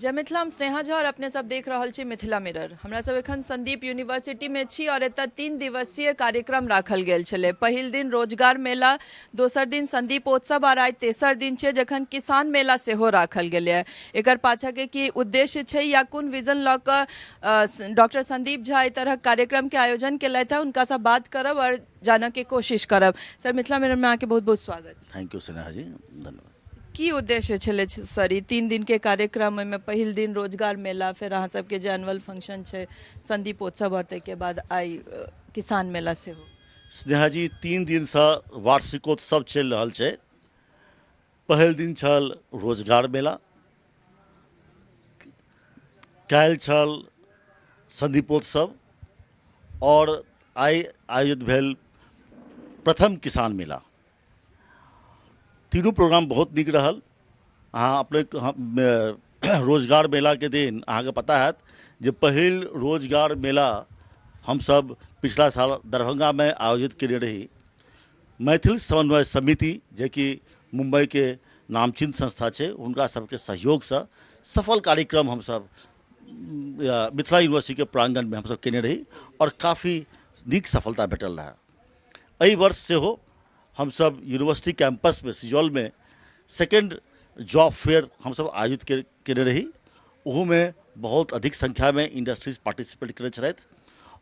जय मिथिला, हम स्नेहा झा और अपने सब देख रहल छी मिथिला मिरर। हमरा सब एखन संदीप यूनिवर्सिटी में छी और एतऽ 3 दिवसीय कार्यक्रम राखल गेल छलै। पहिल दिन रोजगार मेला, दोसर दिन संदीपोत्सव और आइ तेसर दिन छै जखन किसान मेला सेहो राखल गेलै। एकर पाछा के की उद्देश्य छै या कोन विजन लऽ कऽ डॉक्टर संदीप झा एहि तरहक कार्यक्रम के आयोजन केलथि है, हुनका से बात करब और जानऽ के कोशिश करब। सर, मिथिला मिरर में अहाँके बहुत बहुत स्वागत छै। Thank you Sneha जी, धन्यवाद। की उद्देश्य छलै सर ई 3 दिन के कार्यक्रम? ओहिमे पहिल दिन रोजगार मेला, फेर अहाँ सबके जे एनुअल फंक्शन छै संदीपोत्सव, और ताहिके बाद आइ किसान मेला सेहो। स्नेहा जी, 3 दिनसँ वार्षिकोत्सव चलि रहल छै। पहिल दिन छल रोजगार मेला, काल्हि छल संदीपोत्सव और आइ आयोजित भेल प्रथम किसान मेला। तीनू प्रोग्राम बहुत नीक रहल। अहाँ अपने रोजगार मेलाके दिन अहाँके पता हैत जे पहिल रोजगार मेला हमसब पिछला साल दरभंगामे आयोजित केने रही। मैथिल समन्वय समिति जेकि मुम्बईके नामचीन संस्था छै, हुनका सबके सहयोगसँ सफल कार्यक्रम हमसब मिथिला यूनिवर्सिटीके प्राङ्गणमे हमसब केने रही आओर काफी नीक सफलता भेटल रहए। एहि वर्ष सेहो हमसब यूनिवर्सिटी कैंपसमे सिजौलमे सेकेंड जॉब फेयर हमसब आयोजित केने रही। ओहूमे बहुत अधिक संख्यामे इंडस्ट्रीज पार्टिसिपेट करै छलथि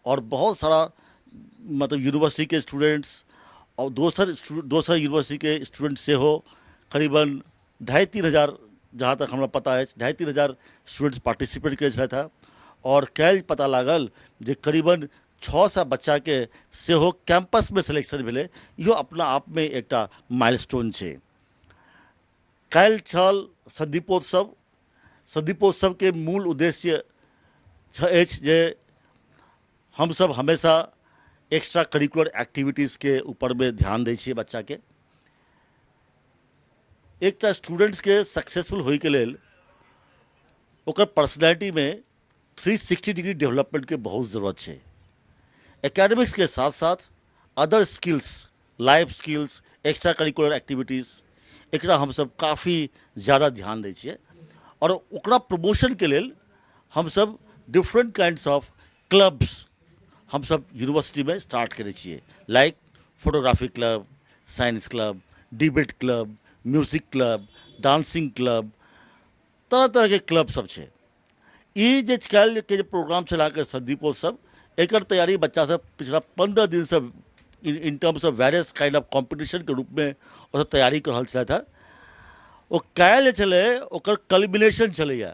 आओर बहुत सारा मतलब यूनिवर्सिटीके स्टूडेंट्स आओर दोसर यूनिवर्सिटीके स्टूडेंट सेहो करीबन 2.5-3 हजार, जहाँ तक हमरा पता अछि, 2.5-3 हजार स्टूडेंट्स पार्टिसिपेट करै छलथि हेँ। आओर काल्हि पता लागल जे करीबन 600 बच्चाके सेहो कैंपसमे सिलेक्शन भेलै। इहो अपना आपमे एकटा माइलस्टोन छै। काल्हि छल संदीपोत्सव। संदीपोत्सवके मूल उद्देश्य अछि जे हमसब हमेशा एक्स्ट्रा करिकुलर एक्टिविटीजके ऊपरमे ध्यान दै छियै। बच्चाके, एकटा स्टूडेंट्सके सक्सेसफुल होइके लेल ओकर पर्सनैलिटीमे 360 डिग्री डेवलपमेंटके बहुत जरूरत छै। एकेडमिक्सके साथ साथ other skills, life skills, extra curricular activities, एकरा हमसब काफी ज़्यादा ध्यान दै छियै आओर ओकरा प्रमोशनके लेल हमसब डिफरेंट काइंड्स ऑफ क्लब्स हमसब यूनिवर्सिटीमे स्टार्ट करै छियै, like photography club, science club, debate club, music club, dancing club, तरह तरहके क्लब सब छै। ई जे काल्हिके जे प्रोग्राम छल अहाँके संदीपोत्सव, एकर तैयारी बच्चा सब पिछला 15 दिनसँ in terms of various kind of कॉम्पिटिशनके रूपमे ओसब तैयारी कऽ रहल छलथि हेँ। ओ काल्हि जे छलै ओकर कल्मिनेशन छलैए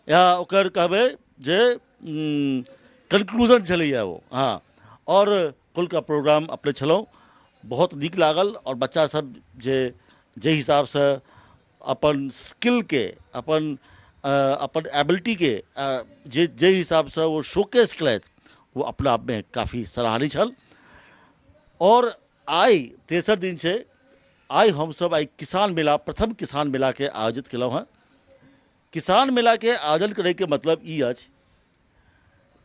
या ओकर कहबै जे कंक्लूजन छलैए ओ। हँ, आओर कल्हुका प्रोग्राम अपने छलहुँ, बहुत नीक लागल आओर बच्चा सब जे जाहि हिसाबसँ अपन स्किलके, अपन अपन एबिलिटीके जे जाहि हिसाबसँ ओ शोकेस केलथि, ओ अपना आपमे काफी सराहनीय छल। आओर आइ तेसर दिन छै। आइ हमसब आइ किसान मेला, प्रथम किसान मेलाके आयोजित केलहुँ हँ। किसान मेलाके आयोजन करैके मतलब ई अछि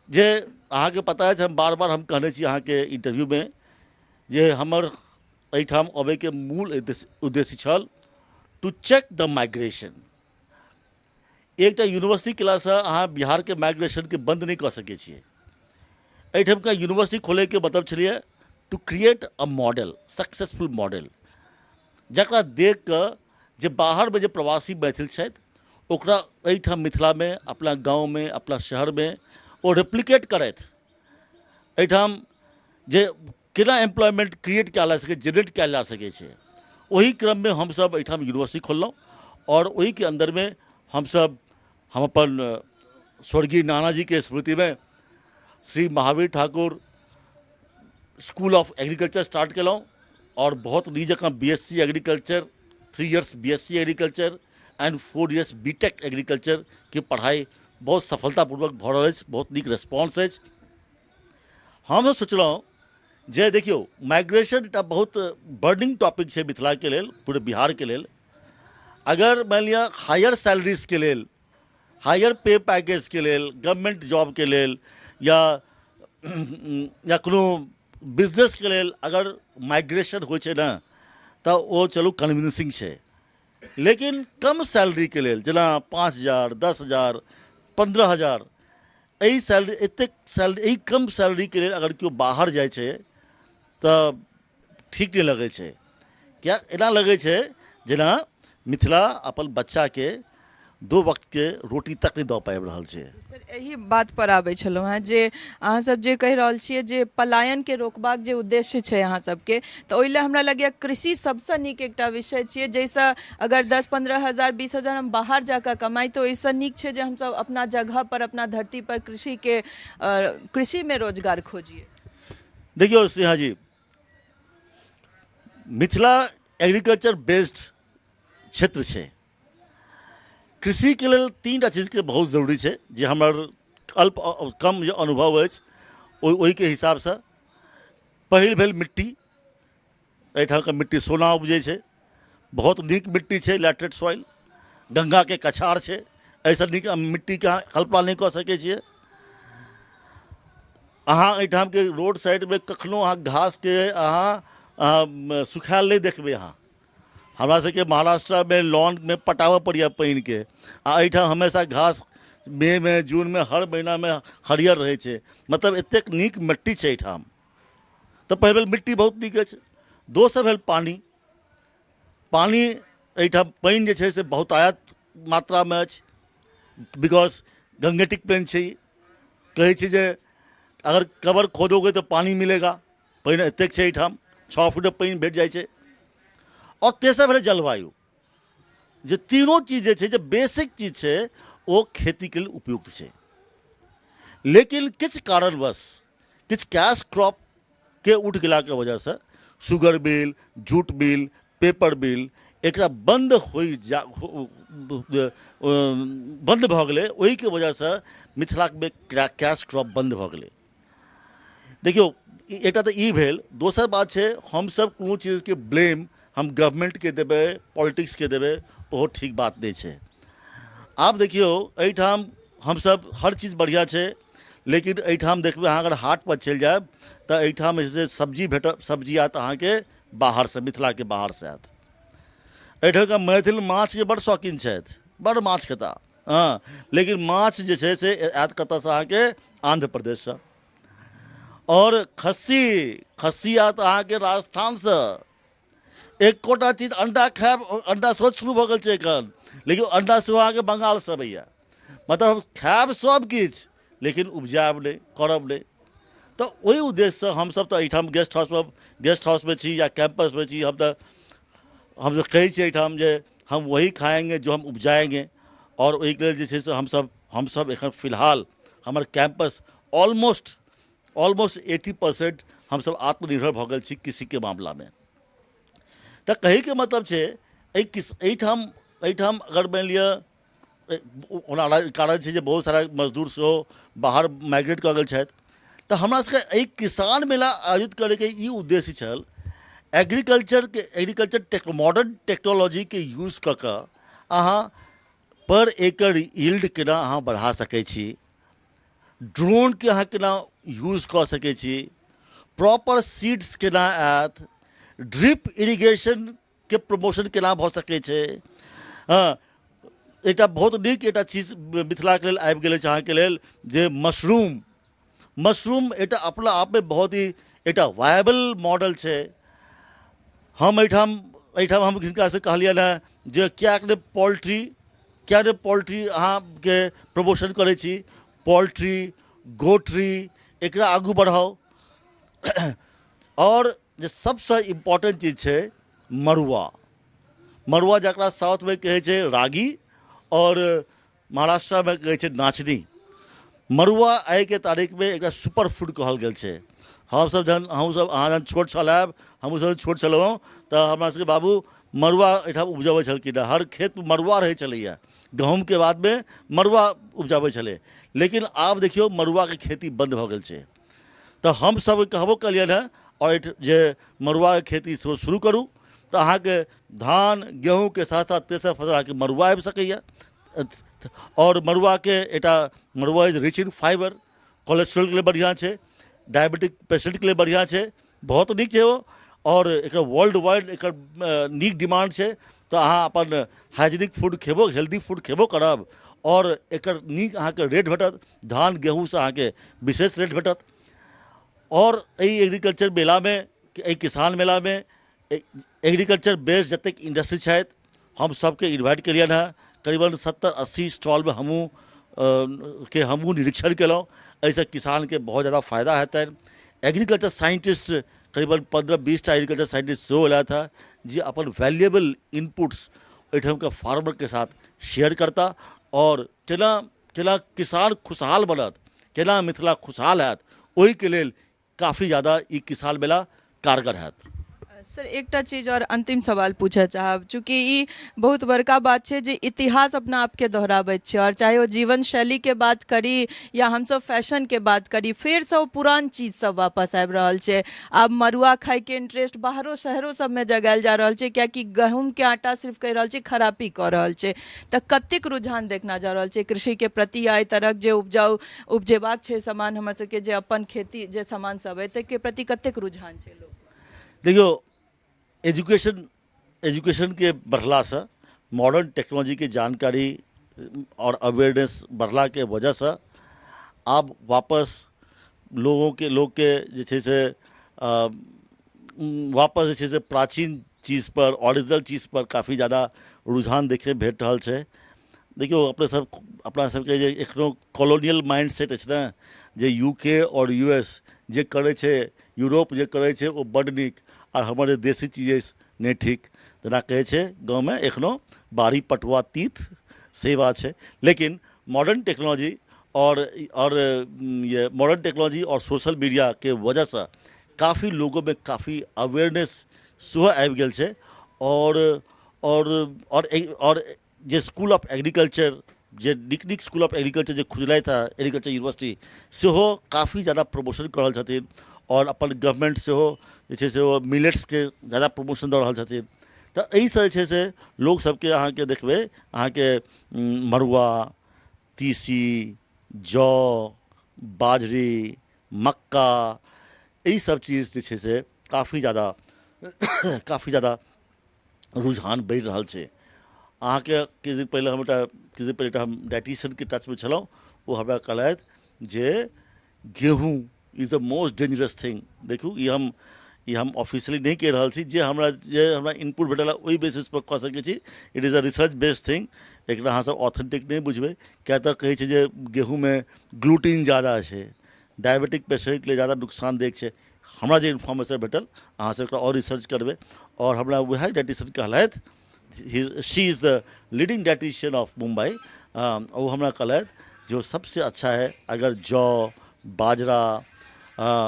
जे अहाँके पता अछि, हम बार बार हम कहने छी अहाँके इंटरव्यूमे जे हमर एहिठाम अबैके मूल उद्देश्य छल टू चेक द माइग्रेशन। एकटा यूनिवर्सिटी केलासँ अहाँ बिहारके माइग्रेशनके बन्द नहि कऽ सकै छियै। एहिठामका यूनिवर्सिटी खोलैके मतलब छलैए to create a model, successful model, जकरा देख कऽ जे बाहरमे जे प्रवासी मैथिल छथि ओकरा एहिठाम मिथिलामे, अपना गाँवमे, अपना शहरमे ओ रेप्लिकेट करथि। एहिठाम जे केना एम्प्लॉयमेंट क्रिएट कयल जा सकै, जेनरेट कयल जा सकै छै, ओहि क्रममे हमसब एहिठाम यूनिवर्सिटी खोललहुँ। आओर ओहिके अन्दरमे हमसब हम अपन स्वर्गीय नानाजीके स्मृतिमे Shri Mahavir Thakur school of agriculture start केलहुँ आओर बहुत नीक जकाँ B S C agriculture, 3 years B S C agriculture and 4 years B tech एग्रीकल्चरके पढ़ाइ बहुत सफलतापूर्वक भऽ रहल अछि। बहुत नीक रेस्पॉन्स अछि। हम सोचलहुँ जे देखियौ, माइग्रेशन एकटा बहुत बर्निंग टॉपिक छै मिथिलाके लेल, पूरे बिहारके लेल। अगर मानि लिअ हायर सैलरीजके लेल, हायर पे पैकेजके लेल, गवर्नमेंट जॉबके लेल या या कोनो बिजनेसके लेल अगर माइग्रेशन होइ छै ने, तऽ ओ चलू कन्विन्सिंग छै। लेकिन कम सैलरीके लेल, जेना 5000, 10,000, 15,000, एहि सैलरी, एतेक सैलरी, एहि कम सैलरीके लेल अगर केओ बाहर जाइ छै तऽ ठीक नहि लगै छै। किया एना लगै छै जेना मिथिला अपन बच्चाके दो वक्तके रोटी तक नहि दऽ पाबि रहल छै। सर, एहि बात पर आबै छलहुँ हेँ जे अहाँसभ जे कहि रहल छियै जे पलायनके रोकबाक जे उद्देश्य छै अहाँ सबके, तऽ ओहि लए हमरा लगैए कृषि सबसँ नीक एकटा विषय छियै, जाहिसँ अगर 10, 15 हजार, 20 हजार हम बाहर जाकऽ कमाइ, तऽ ओहिसँ नीक छै जे हमसब अपना जगह पर, अपना धरती पर कृषिमे रोजगार खोजियै। देखियौ सिन्हा जी, मिथिला एग्रीकल्चर बेस्ड क्षेत्र छै। कृषिके लेल तीन टा चीजके बहुत जरूरी छै, जे हमर अल्प कम जे अनुभव अछि ओहिके हिसाबसँ। पहिल भेल मिट्टी। एहिठामके मिट्टी सोना उपजै छै, बहुत नीक मिट्टी छै, लैटरेट सॉइल, गङ्गाके कछार छै। एहिसँ नीक मिट्टीके अहाँ कल्पना नहि कऽ सकै छियै। अहाँ एहिठामके रोड साइडमे कखनो अहाँ घासके अहाँ सुखायल नहि देखबै। अहाँ हमरा सबके महाराष्ट्रमे लॉनमे पटाबऽ पड़ैए पानिके, आ एहिठाम हमेशा घास मईमे, जूनमे, हर महीनामे हरियर रहै छै। मतलब एतेक नीक मिट्टी छै एहिठाम। तऽ पहिल भेल मिट्टी बहुत नीक अछि। दोसर भेल पानि। पानि एहिठाम, पानि जे छै से बहुतायत मात्रामे अछि, because Gangetic plain छै। कहै छै जे अगर कबर खोदोगे तऽ पानि मिलेगा। पानि एतेक छै एहिठाम, 6 फुट पानि भेट जाइ छै। आओर तेसर भेलै जलवायु। जे तीनों चीज जे छै, जे बेसिक चीज छै, ओ खेतीके लेल उपयुक्त छै। लेकिन किछु कारणवश किछु कैश क्रॉपके उठि गेलाके वजहसँ sugar mill, jute mill, paper mill, एकरा बन्द होइ जा बन्द भऽ गेलै। ओहिके वजहसँ मिथिलामे कैश क्रॉप बन्द भऽ गेलै। देखियौ, एकटा तऽ ई भेल। दोसर बात छै, हमसब कोनो चीजके ब्लेम हम गवर्नमेन्टके देबै, पॉलिटिक्सके देबै, ओहो ठीक बात नहि छै। आब देखियौ, एहिठाम हमसब हर चीज बढ़िआँ छै, लेकिन एहिठाम देखबै अहाँ अगर हाटपर चलि जायब तऽ एहिठाम जे छै से सब्जी भेटत। सब्जी आयत अहाँके बाहरसँ, मिथिलाके बाहरसँ आयत। एहिठामका मैथिल माछके बड़ शौकीन छथि, बड़ माछ खेता। हँ, लेकिन माछ जे छै से आयत कतऽसँ? अहाँके आन्ध्र प्रदेशसँ। आओर खस्सी, खस्सी आयत अहाँके राजस्थानसँ। एकोटा चीज, अंडा खायब, अंडा सेहो शुरू भऽ गेल छै एखन, लेकिन अंडा सेहो अहाँके बंगालसँ अबैए। मतलब खायब सब किछु, लेकिन उपजायब नहि, करब नहि। तऽ ओहि उद्देश्यसँ हमसब तऽ एहिठाम गेस्ट हाउसमे छी या कैंपसमे छी। हम तऽ कहै छियै एहिठाम जे हम वही खाएंगे जो हम उपजाएंगे। आओर ओहिके लेल जे छै से हमसब एखन फिलहाल हमर कैंपस ऑलमोस्ट 80% हमसब आत्मनिर्भर भऽ गेल छी कृषिके मामलामे। तऽ कहैके मतलब छै, एहिठाम एहिठाम अगर मानि लिअ, ओना कारण छै जे बहुत सारा मजदूर सेहो बाहर माइग्रेट कऽ गेल छथि। तऽ हमरा सबके एहि किसान मेला आयोजित करैके ई उद्देश्य छल, एग्रीकल्चर मॉडर्न टेक्नोलॉजीके यूज कऽ कऽ अहाँ पर एकड़ यील्ड केना अहाँ बढ़ा सकै छी, ड्रोनके अहाँ केना यूज कऽ सकै छी, प्रॉपर सीड्स केना आयत, ड्रिप इरिगेशनके प्रमोशन केना भऽ सकै छै। हँ, एकटा बहुत नीक एकटा चीज मिथिलाके लेल आबि गेल अछि अहाँके लेल, जे मशरूम। मशरूम एकटा अपना आपमे बहुत ही एकटा वायबल मॉडल छै। हम एहिठाम एहिठाम हम हिनकासँ कहलियनि हेँ जे किएक नहि पोल्ट्री, किएक नहि पोल्ट्री अहाँके प्रमोशन करै छी? पोल्ट्री, गोट्री, एकरा आगू बढ़ाउ। आओर जे सबसँ इम्पोर्टेंट चीज छै, मड़ुआ। मड़ुआ जकरा साउथमे कहै छै रागी आओर महाराष्ट्रमे कहै छै नाचनी। मड़ुआ आइके तारीखमे एकरा सुपर फूड कहल गेल छै। हमसब जहन, हमसब, अहाँ जहन छोट छल आयब, हमहूँ सब छोट छलहुँ, तऽ हमरा सबके बाबू मड़ुआ एहिठाम उपजबै छलखिन हँ। हर खेतमे मड़ुआ रहै छलैए। गहूँमके बादमे मड़ुआ उपजाबै छलै। लेकिन आब देखियौ, मड़ुआके खेती बन्द भऽ गेल छै। तऽ हमसब कहबो केलियनि हँ आओर एहि जे मड़ुआके खेती सेहो शुरू करू, तऽ अहाँके धान गेहूँके साथ साथ तेसर फसल अहाँके मड़ुआ आबि सकैए। आओर मड़ुआके एकटा, मड़ुआ is rich in fibre, कोलेस्ट्रॉलके लिए बढ़िआँ छै, डायबिटिक पेशेंटके लिए बढ़िआँ छै, बहुत नीक छै ओ। आओर एकर वर्ल्ड वाइड एकर नीक डिमांड छै। तऽ अहाँ अपन हाइजीनिक फूड खेबो, हेल्दी फूड खेबो करब आओर एकर नीक अहाँके रेट भेटत। धान गेहूँसँ अहाँके विशेष रेट भेटत। आओर एहि एग्रीकल्चर मेलामे, एहि किसान मेलामे एग्रीकल्चर बेस्ड जतेक इंडस्ट्री छथि, हम सबके इन्वाइट केलियनि हेँ। करीबन 70-80 स्टॉलमे हमहूँ के हमहूँ निरीक्षण केलहुँ। एहिसँ किसानके बहुत जादा फायदा हेतनि। एग्रीकल्चर साइंटिस्ट करीबन 15-20टा एग्रीकल्चर साइंटिस्ट सेहो एलथि हेँ, जे अपन वैल्यूएबल इनपुट्स ओहिठामके फार्मरके साथ शेयर करता आओर केना केना किसान खुशहाल बनत, केना मिथिला खुशहाल हैत, ओहिके लेल काफी ज़्यादा ई किसान मेला कारगर हैत। सर, एकटा चीज आओर अंतिम सवाल पूछऽ चाहब। चूँकि ई बहुत बड़का बात छै जे इतिहास अपना आपके दोहराबैत छै, आओर चाहे ओ जीवन शैलीके बात करी या हमसब फैशनके बात करी, फेरसँ ओ पुरान चीज सब वापस आबि रहल छै। आब मड़ुआ खाइके इंटरेस्ट बाहरो शहरो सबमे जगायल जा रहल छै, कियाकि गहूँमके आटा सिर्फ कहि रहल छै खरापी कऽ रहल छै। तऽ कतेक रुझान देखना जा रहल छै कृषिके प्रति, आ एहि तरहक जे उपजाउ उपजेबाक छै सामान हमर सबके, जे अपन खेती जे सामान सब अइ, ताहिके प्रति कतेक रुझान छै लोक? देखियौ, एजुकेशनके बढ़लासँ, मॉडर्न टेक्नोलॉजीके जानकारी आओर अवेयरनेस बढ़लाके वजहसँ आब वापस लोगोके लोकके जे छै से वापस जे छै से प्राचीन चीजपर, ओरिजिनल चीजपर काफी जादा रुझान देखै भेट रहल छै। देखियौ, अपने सब अपना सबके जे एखनो कॉलोनियल माइंड सेट अछि ने, जे यू के आओर यू एस जे करै छै, यूरोप जे करै छै, ओ बड्ड नीक आओर हमर जे देशी चीज अछि नहि ठीक। जेना कहै छै गाँवमे एखनो, बाड़ी पटुआ तीत, से बात छै। लेकिन मॉडर्न टेक्नोलॉजी आओर ये मॉडर्न टेक्नोलॉजी आओर सोशल मीडियाके वजहसँ काफी लोगोमे काफी अवेयरनेस सेहो आबि गेल छै। आओर जे स्कूल ऑफ एग्रीकल्चर, जे नीक नीक स्कूल ऑफ एग्रीकल्चर जे खुजलथि हँ, एग्रीकल्चर यूनिवर्सिटी सेहो काफी जादा प्रमोशन कऽ रहल छथिन आओर अपन गवर्नमेन्ट सेहो जे छै से ओ मिलेट्सके जादा प्रमोशन दऽ रहल छथिन। तऽ एहिसँ जे छै से लोकसभके अहाँके देखबै, अहाँके मड़ुआ, तीसी, जौ, बाजरी, मक्का, एहिसभ चीज जे छै से काफी जादा रुझान बढ़ि रहल छै। अहाँके किछु दिन पहिले हम एकटा किछु दिन पहिले एकटा हम डाइटिशियनके टचमे छलहुँ। ओ हमरा कहलथि जे गेहूँ is the most dangerous thing। देखू, ई हम ऑफिशियली नहि कहि रहल छी। जे हमरा इनपुट भेटल ओहि बेसिसपर कऽ सकै छी। It is a research based thing। एकरा अहाँसभ ऑथेंटिक नहि बुझबै, किएक तऽ कहै छै जे गेहूँमे ग्लूटीन ज्यादा छै, डायबिटिक पेशेंटके लिए ज्यादा नुकसानदेह छै। हमरा जे इन्फॉर्मेशन भेटल, अहाँसभ एकरा आओर रिसर्च करबै। आओर हमरा उएह डाइटिशियन कहलथि, she is the leading dietitian of Mumbai, ओ हमरा कहलथि जो सबसे अच्छा है अगर जौ, बाजरा,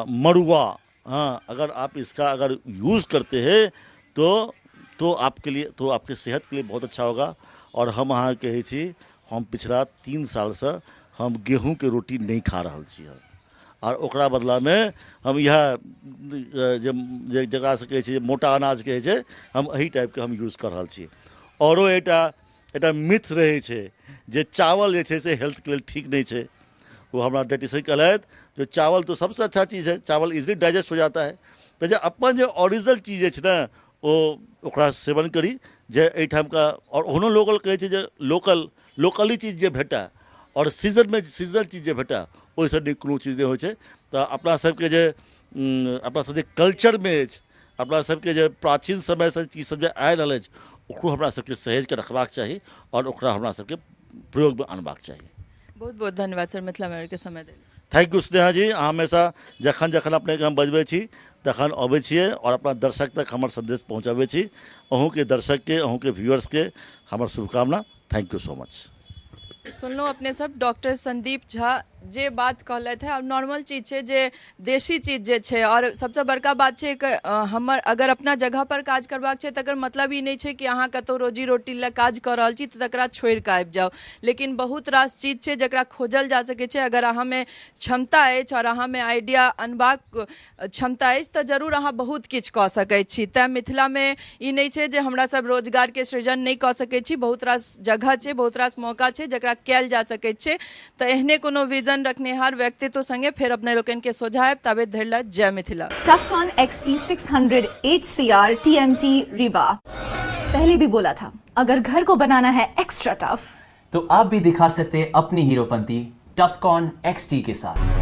मड़ुआ, हाँ, अगर आप इसका अगर यूज़ करते हैं तो आपके लिए, तो आपके सेहत के लिए बहुत अच्छा होगा। आओर हम अहाँके कहै छी, हम पिछला 3 सालसँ हम गेहूँके रोटी नहि खा रहल छी हम। आओर ओकरा बदलामे हम इएह जे जे जकरासँ कहै छै जे मोटा अनाज कहै छै, हम एही टाइपके हम यूज कऽ रहल छी। आओरो एकटा एकटा मिथ रहै छै जे चावल जे छै से हेल्थके लेल ठीक नहि छै। ओ हमरा डाइटिशियन कहलथि जे चावल तो सबसे अच्छा चीज़ है, चावल इजीली डाइजेस्ट हो जाता है। तऽ जे अपन जे ओरिजिनल चीज अछि ने, ओ ओकरा सेवन करी जे एहिठामका। आओर ओहनो लोकल कहै छै जे लोकली चीज जे भेटए आओर सीजनमे सीजनल चीज जे भेटए, ओहिसँ नीक कोनो चीज नहि होइ छै। तऽ अपना सबके जे कल्चरमे अछि, अपना सबके जे प्राचीन समयसँ चीज सब जे आबि रहल अछि, ओकरो हमरा सबके सहेजके रखबाक चाही आओर ओकरा हमरा सबके प्रयोगमे अनबाक चाही। बहुत बहुत धन्यवाद सर, मिथिला मिररके समय देल। Thank you Sneha जी। अहाँ हमेशा जखन जखन अपनेके हम बजबै छी, तखन अबै छियै आओर अपना दर्शक तक हमर सन्देश पहुँचबै छी। अहूँके दर्शकके, अहूँके व्यूअर्सके हमर शुभकामना। Thank you so much. सुनलहुँ अपने सब, डॉक्टर संदीप झा जे बात कहलथि है। आब नॉर्मल चीज छै जे देशी चीज जे छै, आओर सबसँ बड़का बात छै कि हमर अगर अपना जगह पर काज करबाक छै, तकर मतलब ई नहि छै कि अहाँ कतहु रोजी रोटी लए काज कऽ रहल छी तऽ तकरा छोड़ि कऽ आबि जाउ। लेकिन बहुत रास चीज छै जकरा खोजल जा सकै छै। अगर अहाँमे क्षमता अछि आओर अहाँमे आइडिया अनबाक क्षमता अछि, तऽ जरूर अहाँ बहुत किछु कऽ सकै छी। तैँ मिथिलामे ई नहि छै जे हमरा सब रोजगारके सृजन नहि कऽ सकै छी। बहुत रास जगह छै, बहुत रास मौका छै, जकरा कयल जा सकै छै। तऽ एहने कोनो विजन रखनिहार व्यक्तित्व सङ्गे फेर अपने लोकनिके सोझा आयब। ताबे धरि लए जय Mithila. Tufcon XT600 HCR TMT Rebar. पहले भी बोला था, अगर घर को बनाना है एक्स्ट्रा टफ तो आप भी दिखा सकते हैं अपनी हीरोपंती टफकॉन XT के साथ।